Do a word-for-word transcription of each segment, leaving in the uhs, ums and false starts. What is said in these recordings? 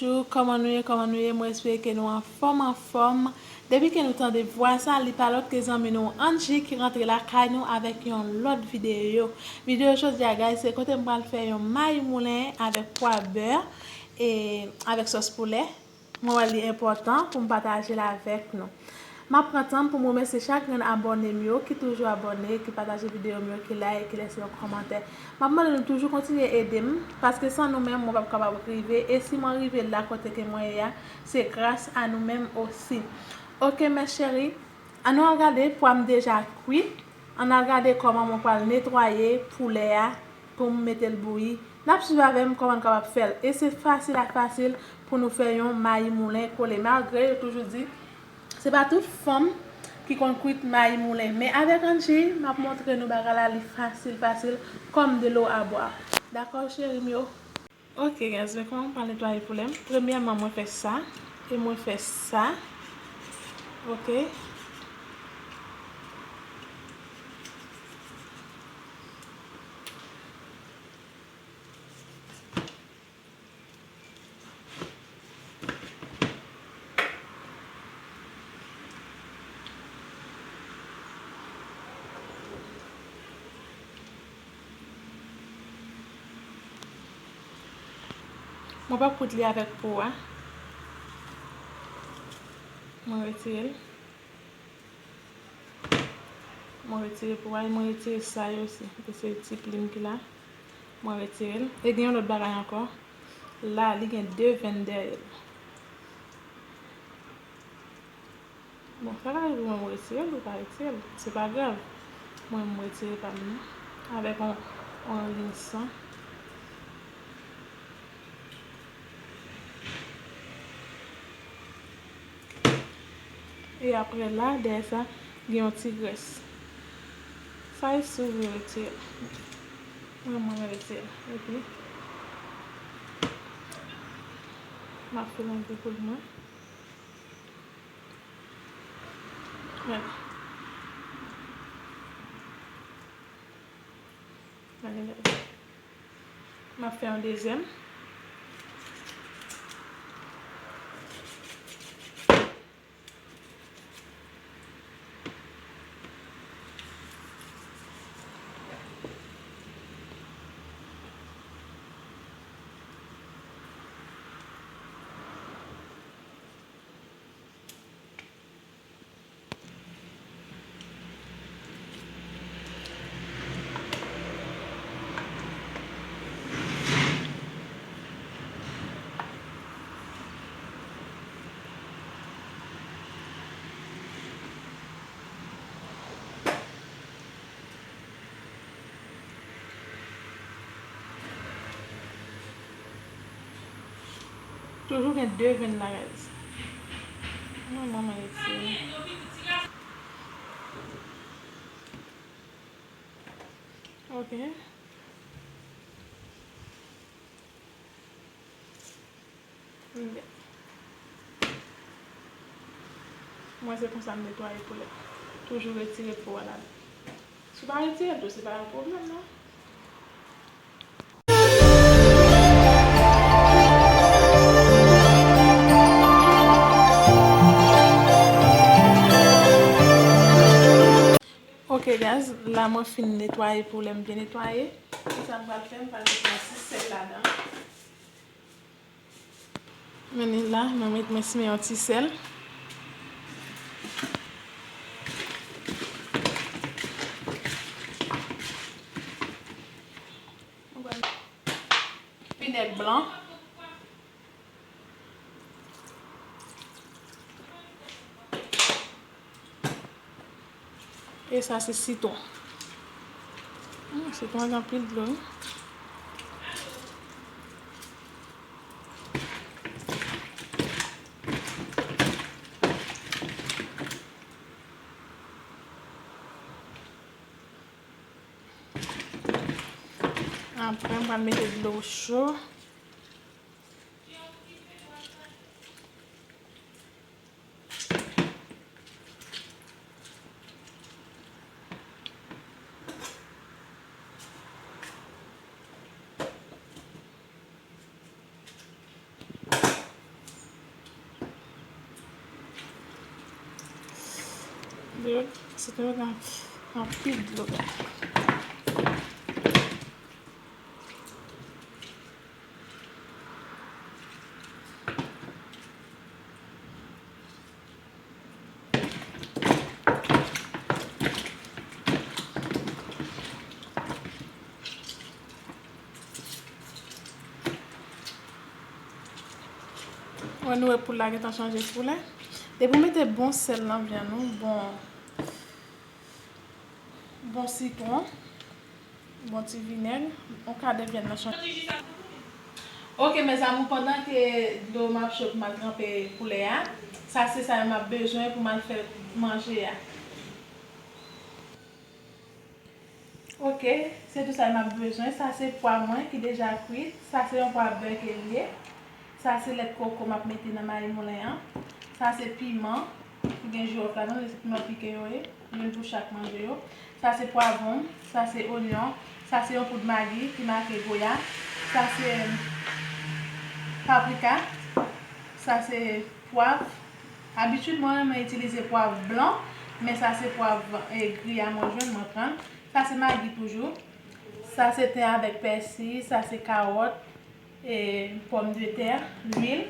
Bonjou, kòman nou ye, kòman nou ye? Mwen espere ke nou anfòm, anfòm. Depi ke nou tande vwa sa, li pa lòt ke zanmi nou Angie ki rantre lakay nou avèk yon lòt videyo. Videyo jodi a, guys, se kote m pral fè yon mayi moulen avèk pwa bè e avèk sòs poulè. Mwen wè li enpòtan pou m pataje l avèk nou. M ap pran tan m pou m remèsye chak grenn abòne m yo ki toujou abòne, ki pataje videyo m yo, ki like, ki lèse yon kòmantè. M ap mande nou toujou kontinye ede m, paske san nou menm, mwen p ap kapab rive, e si mwen rive la kote ke mwen ye a, se gras a nou menm osi. Oke, mes chéries, ann nou al gade pwa m deja kwit, ann al gade kòman mwen pral netwaye poulè a pou m mete l bouyi. N ap swiv avè m kòman n kapab fè l. E se fasil ak fasil pou nou fè yon mayi moulen kole. Malgre yo toujou di, se pa tout fanm ki konn kwit mayi moulen. Men avèk Angie, m ap montre nou bagay la, li fasil, fasil, kòm de l'eau à boire. Dakò, cheri m yo? Oke, guys, men kòman m pral netwaye poulè m? Premyèman, mwen fè sa, e mwen fè sa. Oke. Mwen p ap kwit li avèk po a. Mwen retire l. Mwen retire po a, e mwen retire sa yo osi. Paske ti plim ki la, mwen retire l. E gen yon lòt bagay ankò. La, li gen de venn dèyè l. Bon, sa ka rive mwen retire l, ou pa retire l. Se pa grav. Mwen, mwen retire pa m nan. Avèk yon, yon liy san. E apre la, dèyè sa, gen yon ti grès. Sa e si w vle retire l. Mwen, mwen retire l. Epi, m ap fè l anpil pou mwen. Gade. Gade, gade. M ap fè yon dezyèm. Toujou gen de venn la, guys. Mwen, mwen, mwen retire. Ok. Mwen, se konsa m netwaye poulè. Toujou retire po a ladan. Si w pa retire l tou, se pa yon pwoblèm, non. Ok, guys, la mwen fin netwaye poulè m byen netwaye. Kisa m pral fè? M pral mete yon ti sèl ladan. Men li la, mwen met, mwen simen yon ti sèl. Vinèg blan. E sa se sitwon. Hmm, sitwon an gen anpil dlo, wi. Apre, m pral mete dlo cho. Sitwon yo gen anpil dlo. Wè, nou wè poul la gentan chanje koulè. Depi w mete bon sèl nan vyann ou, bon, bon sitwon, bon ti vinèg, yon kadè vyann nan chanje. Ok, mes amours, pandan ke dlo m ap cho pou m al tranpe poulè a, sa se sa yo m ap bezwen pou m al fè manje a. Ok, se tou sa m ap bezwen. Sa se pwa mwen ki deja kwit. Sa se yon pwa bè ke l ye. Sa se lèt koko m ap mete nan mayi moulen an. Sa se piman ki gen jiwòf ladan l, se piman pike yo ye. Youn pou chak manje yo. Sa se pwavwon. Sa se onyon. Sa se yon poud magi ki make goya. Sa se paprika. Sa se pwav. Abitid mwen renmen itilize pwav blan, men sa se pwav, e, gri a mwen jwenn, mwen pran l. Sa se magi toujou. Sa se ten avèk pèsi, sa se kawòt, e, pòmdetè, lwil,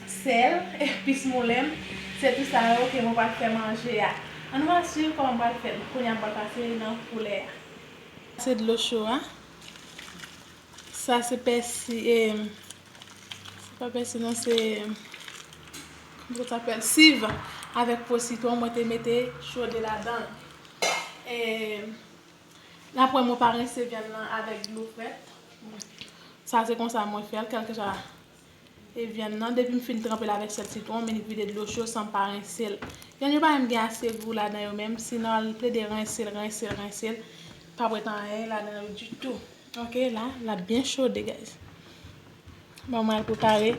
sèl, epis moulen m. Se tou sa yo ke mwen pral fè manje a. Ann nou al swiv kòman m pral fè l. Kounye a m pral pase nan koulè a. Se dlo cho a. Sa se pèsi, e, se pa pèsi non, se, comment ça s'appelle? Siv avèk po sitwon, mwen te mete chode ladan l. E, n ap wè mwen pa rense vyann nan avèk dlo frèt. Sa se konsa mwen fè l, kèlkeswa e vyann nan, depi m fin tranpe l avèk sèl sitwon, m vide dlo cho san m pa rense l. Vyann yo pa menm gen ase gou ladan yo menm, si n al plede rense l, rense l, rense l, p ap ret anyen ladan yo ditou. Ok, la, l ap byen chode, guys. Bon, mwen al prepare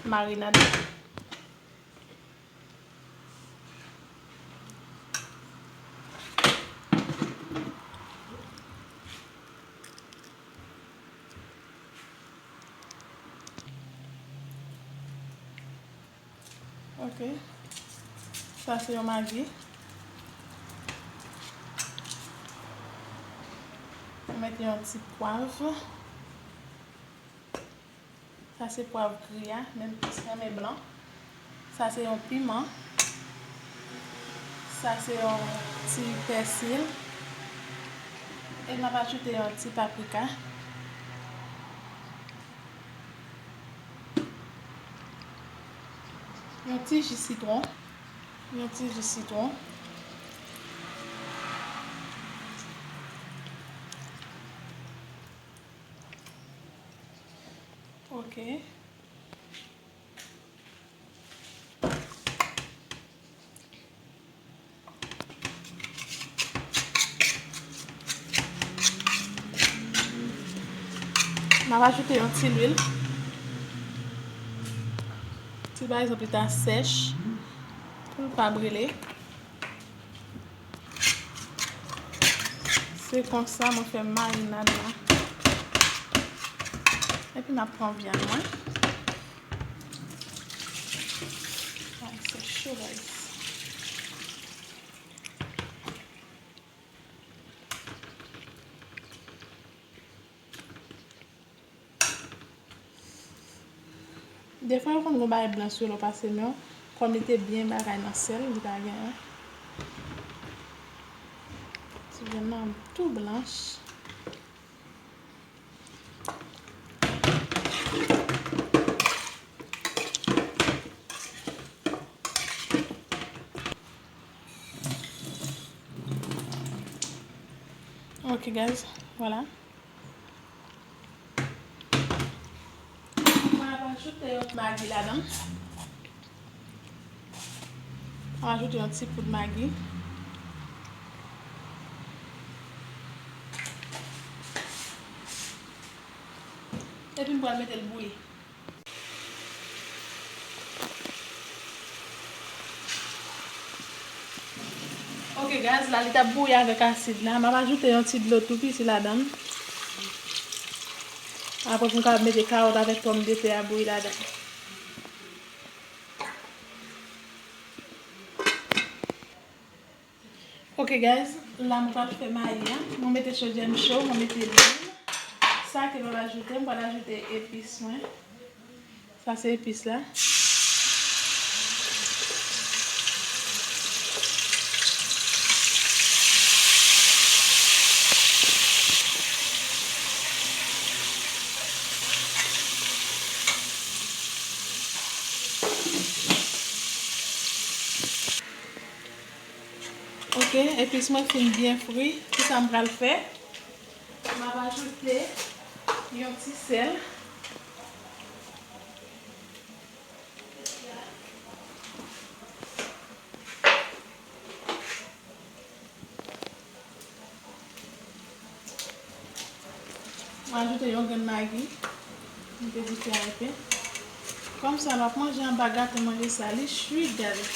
marinad. Ok. Sa se yon magi. Mwen mete yon ti pwav. Sa se pwav gri a, men m plis renmen blan. Sa se yon piman. Sa se yon ti pèsil. E m ap ajoute yon ti paprika. Yon ti ji sitwon. Yon ti ji sitwon. Ok. M ap ajoute yon ti lwil. Si pa egzanp li ta sèch, pou l pa brile. Se konsa mwen fè marinad la. Epi n ap pran vyann mwen. Ay, se cho, guys. Defwa yo konn gon bagay blan sou yo lè w pase men w, kòm li te byen bagay nan sèl, li pa genyen. Ti vyann nan tou blanch. Ok, guys, vwala. Mwen ap ajoute yon magi ladan. Mwen ajoute yon ti poud magi. Epi m pral mete l bouyi. Ok, guys, la li t ap bouyi avèk asid la. M ap ajoute yon ti dlo tou piti ladan l. Apre pou m kapab mete kawòt avèk pòmdetè a bouyi ladan l. Ok guys, la mwen pral fè mayi an. Mwen mete chodyè m cho, mwen mete lwil. Sa ke mwen ajoute, mwen pral ajoute epis mwen. Sa se epis la. Ok, epis mwen fin byen fri. Kisa m pral fè? M ap ajoute yon ti sèl. Mwen ajoute yon grenn magi. Mete dife a enpe. Kòmsa, lè w ap manje anba gato, manje sa, li sweet, gade.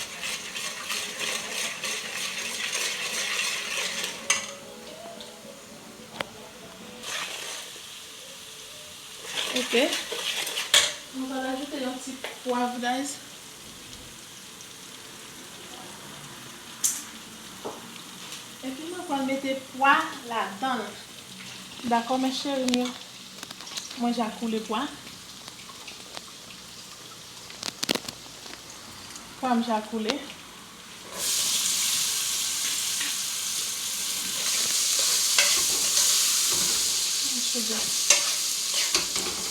Ok. Mwen pral ajoute yon ti pwav, guys. Epi mwen pral mete pwa ladan l. Dakò, mes chéris, mwen ja koule pwa. Pwa m ja koule.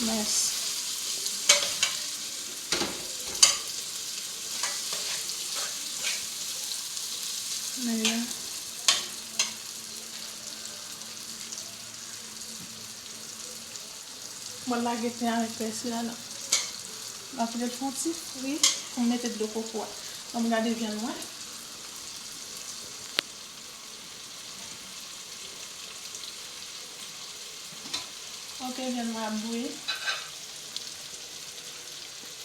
Mèsi. Men la. Mwen lage ten avèk pèsi a la. M ap kite l fè yon ti fri pou m mete dlo koko a. Ann gade vyann mwen. Ok, vyann mwen ap bouyi.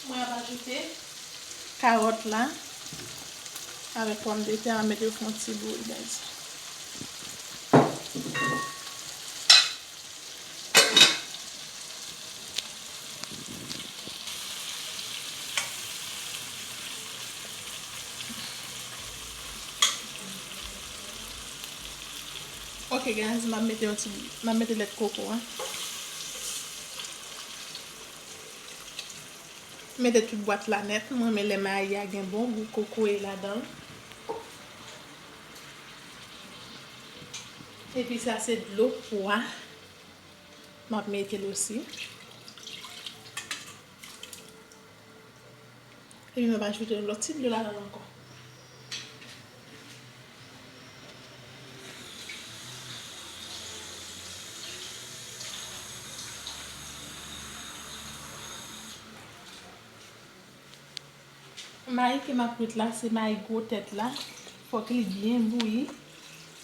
Mwen ap ajoute kawòt la avèk pòmdetè, m ap mete yo fè yon ti bouyi, guys. Ok, guys, m ap mete yon ti, m ap mete lèt koko a. Mete tout bwat la nèt. Mwen renmen lè mayi a gen bon gou kokoye ladan l. Epi sa se dlo pwa. M ap mete l osi. Epi m ap ajoute yon lòt ti dlo ladan l ankò. Mayi ke m ap kwit la, se mayi gwo tèt la. Fòk li byen bouyi.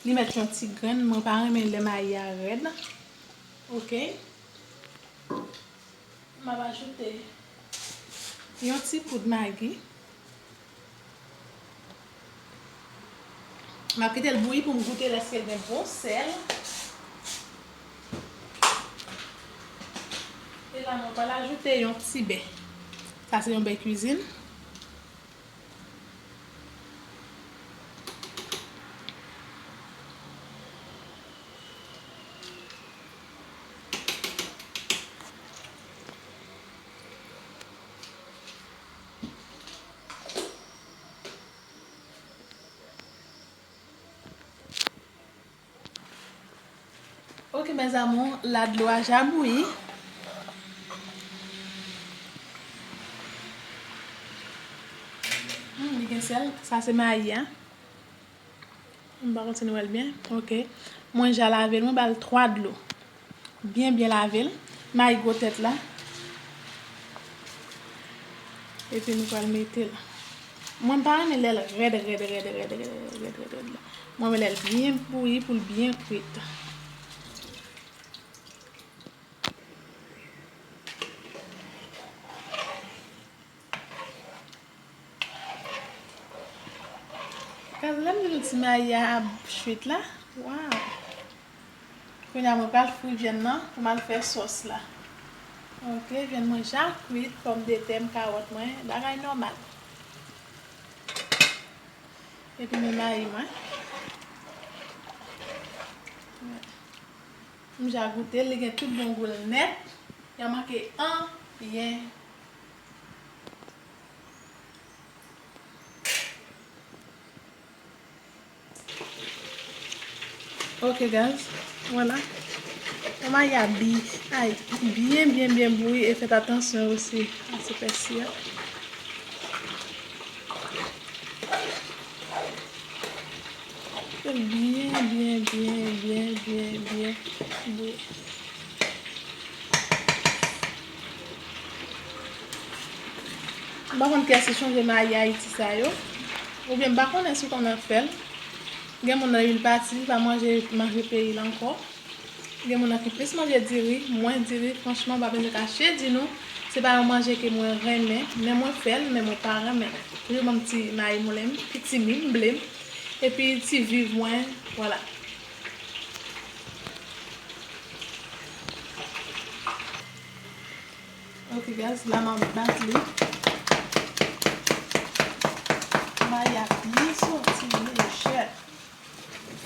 Li mèt yon ti grenn, mwen pa renmen lè mayi a rèd. Ok. M ap ajoute yon ti poud magi. M ap kite l bouyi pou m goute lèske l gen bon sèl. E la, mwen pral ajoute yon ti bè. Sa se yon bè kwizin. Ok, mes amours, la dlo a ja bouyi. Hmm, li gen sèl. Sa se mayi a. M pa konn si nou wè l byen. Ok. Mwen ja lave l, mwen ba l twa dlo. Byen, byen lave l. Mayi gwo tèt la. Epi nou pral mete l. Mwen pa renmen lè l rèd, rèd, rèd, rèd, rèd, rèd, rèd, rèd la. Mwen renmen lè l byen bouyi pou l byen kwit. Gad, lè m di nou ti mayi a ap kwit la. Waw. Kounye a mwen pral fri vyann nan pou m al fè sòs la. Ok, vyann mwen ja kwit, pòmdetè m, kawòt mwen, bagay nòmal. Epi men mayi mwen. M ja goute l, li gen tout bon gou l nèt. Y a manke anyen. Ok, guys. Vwala. Fè mayi a bi-, ay, byen, byen, byen bouyi e fèt atansyon osi a ti pèsi a. Fè l byen, byen, byen, byen, byen, byen bouyi. M pa konn kiyès ki chonje mayi Ayiti sa yo. Oubyen m pa konnen si w konn ap fè l. Gen moun nan ui l pati, li pa manje, manje peyi l ankò. Gen moun nan ki plis manje diri, mwen diri, franchman, m pa bezwen kache di nou, se pa yon manje ke mwen renmen, men mwen fè l, men mwen pa renmen. Toujou ban m ti mayi moulen m, piti mi m, ble m, epi ti viv mwen, vwala. Ok, guys, la m ap bat li. Mayi a byen soti lejè.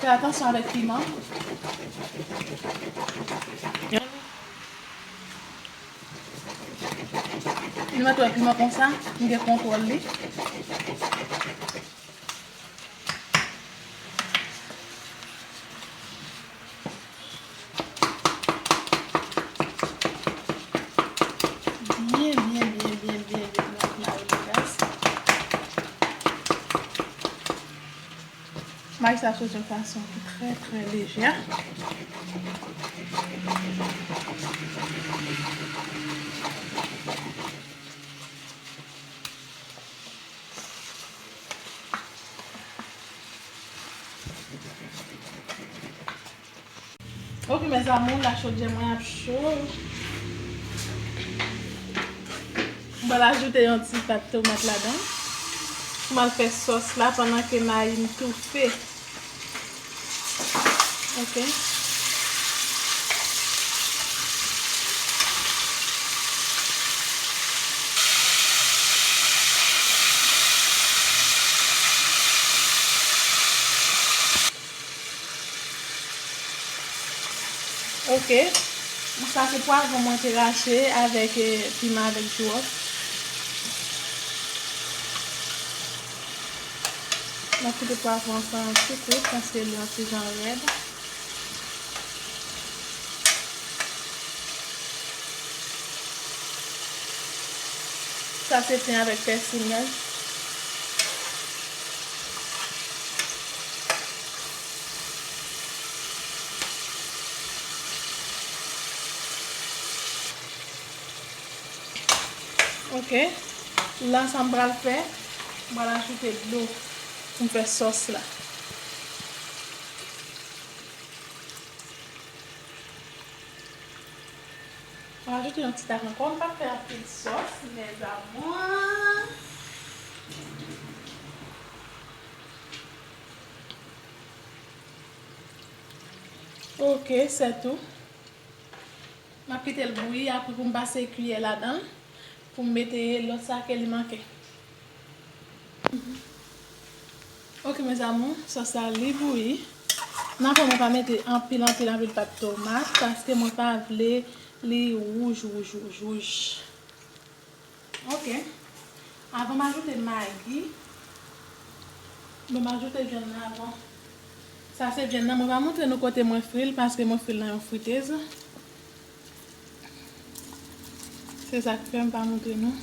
Fè atansyon avèk piman. Piman, twò piman konsa, m gen kontwòl li. Byen, byen, byen, byen, byen, byen, byen, m ap mare li, guys. Mayi sa soti yon fason ki trè, trè lejè. Ok, mes amours, la chodyè mwen ap cho. M pral ajoute yon ti pat tomat ladan l. Pou m al fè sòs la pandan ke mayi m toufe. Ok. Ok. Sa se pwavwon mwen te rache avèk, eh, piman avèk jiwòf. M ap kite pwavwon an fè yon ti kwit paske li yon ti jan rèd. Sa se ten avèk pèsi m nan. Ok. La, sa m pral fè, m pral ajoute dlo pou m fè sòs la. Mwen ajoute yon ti tak ankò. M pa fè anpil sòs, mes amours. Ok, c'est tout. M ap kite l bouyi, apre pou m pase kiyè ladan l, pou m mete lòt sa ke li manke. Ok, mes amours, sòs la li bouyi. Nan fè mwen pa mete anpil, anpil, anpil pat tomat, paske mwen pa vle li wouj, wouj, wouj, wouj. Ok. Avan m ajoute magi, bon, m ajoute vyann nan avan. Sa se vyann nan, mwen pa montre nou kote mwen fri l, paske mwen fri l nan yon fritez. Se sa k fè m pa montre nou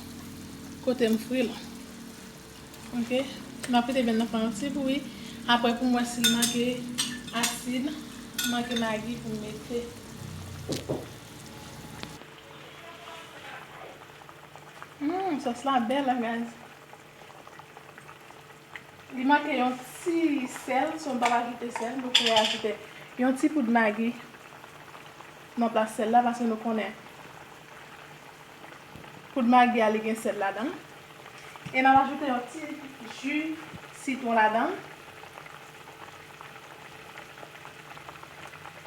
kote m fri l. Ok. M ap kite vyann nan fè yon ti bouyi. Apre pou m wè si l manke asid, manke magi pou m mete. Hmm, sòs la bèl, guys. Li manke yon ti sèl, so m p ap ajoute sèl, m prefere ajoute yon ti poud magi nan plas sèl la, paske nou konnen poud magi a, li gen sèl ladan l. E m ap ajoute yon ti ji sitwon ladan l.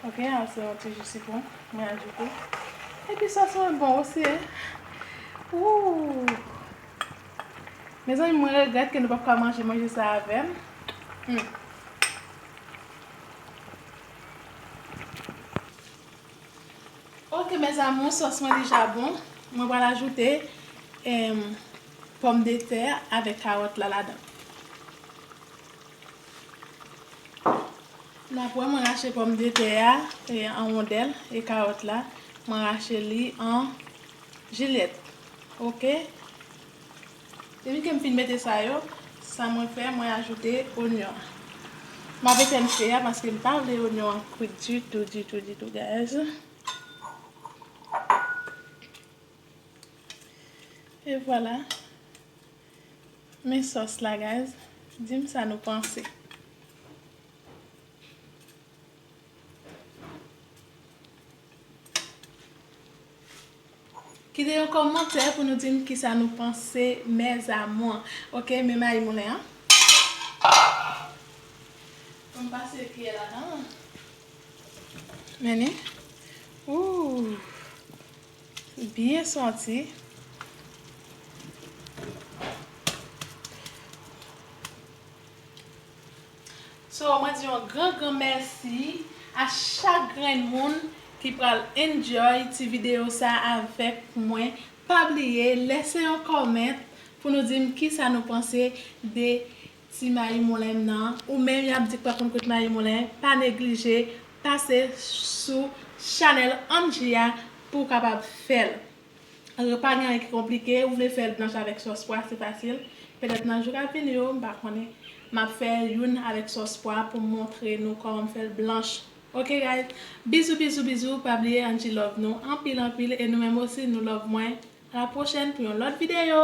Ok, a se yon ti ji sitwon mwen ajoute. Epi sòs mwen bon osi, hein. Ooh. Mezanmi, mwen regrèt ke nou p ap ka manje manje sa avè m. Hmm. Mes amours, sòs mwen deja bon. Mwen pral ajoute em, pòmdetè avèk kawòt la ladan. N ap wè mwen rache pòmdetè a e, an wondèl e kawòt la, mwen rache li an jilyèt. Oke? Depi ke m fin mete sa yo, sa mwen fè, mwen ajoute onyon an. M ap etenn fè a paske m pa vle onyon an kwit ditou, ditou, ditou, guys. E vwala. Men sòs la, guys. Di m sa nou panse. Kite yon kòmantè pou nou di m kisa nou panse, mes amours. Oke, men mayi moulen an. Pou m pase pyè ladan. Men li. Ooh. Byen santi. So, mwen di yon gran, gran mèsi a chak grenn moun ki pral enjoy ti videyo sa avèk mwen. Pa bliye, lèse yon comment pou nou di m kisa nou panse de ti mayi moulen m nan. Ou menm y ap di k pa konn kwit mayi moulen, pa neglije pase sou chanèl Angie a pou w kapab fè l. Alò, pa gen anyen ki konplike, ou vle fè l blanch avèk sòs pwa, se fasil. Petèt nan jou k ap vini yo, m pa konnen, m ap fè youn avèk sòs pwa pou m montre nou kòman m fè l blanch. Oke, guys? Bizou, bizou, bizou. Pa bliye Angie love nou anpil, anpil. E nou menm osi, nou love mwen. A la pwochèn pou yon lòt videyo.